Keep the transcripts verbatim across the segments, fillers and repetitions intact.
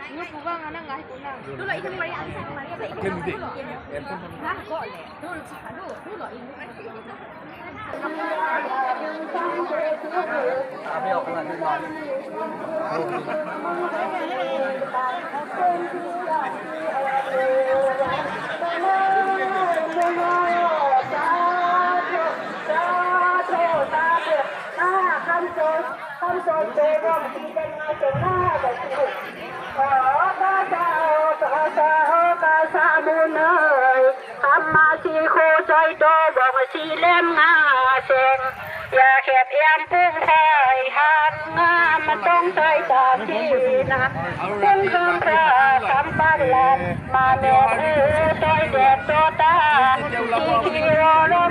Inut puang anak ngai kunang. Dulu ini mari, habis aku mari, habis aku mari. Nah, kok le? Dulu, dulu, dulu ini. Ama si ko choi dobong si lem ngaseng. Ya khep yang pung phai han ngam tong choi ta si na. Pung kham pra sampar lam ma me phu choi det to ta. Si ki ro ro.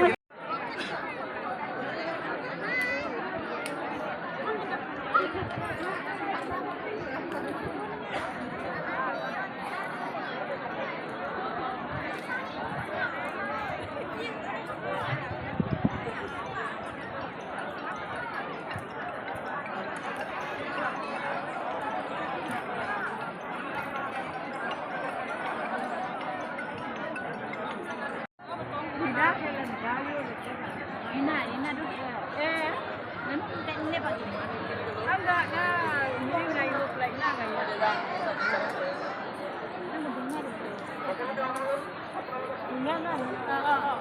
Ina, ina do. Eh, nanti kita ini bagi. Enggak, enggak. Ini enggak hidup lagi, enggak, enggak. Enggak, enggak. Ah, ah, ah.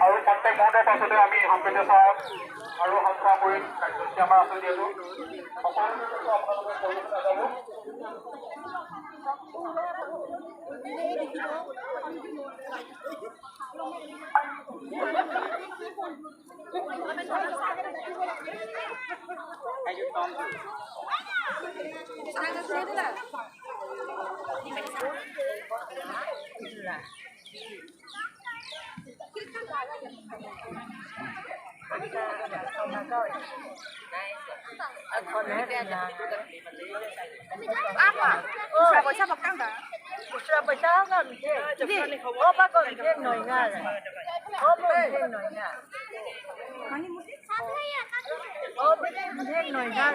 আৰু কণ্টেক্ট মহোদয় পাছতে আমি সম্প্ৰীতি চাওক আৰু হামফা কৰিম কাৰ্যসূচী আমাৰ আছে যিহেতু সকলোকে আপোনালোকে কৰিব নাযাব। Apa? Dusra poisa bak tang ta? Dusra poisa kan? Di. Oh, bak ko di noi ngar. Oh, bak ko di noi ngar. Mani muti. Oh, bak ko di noi ngar.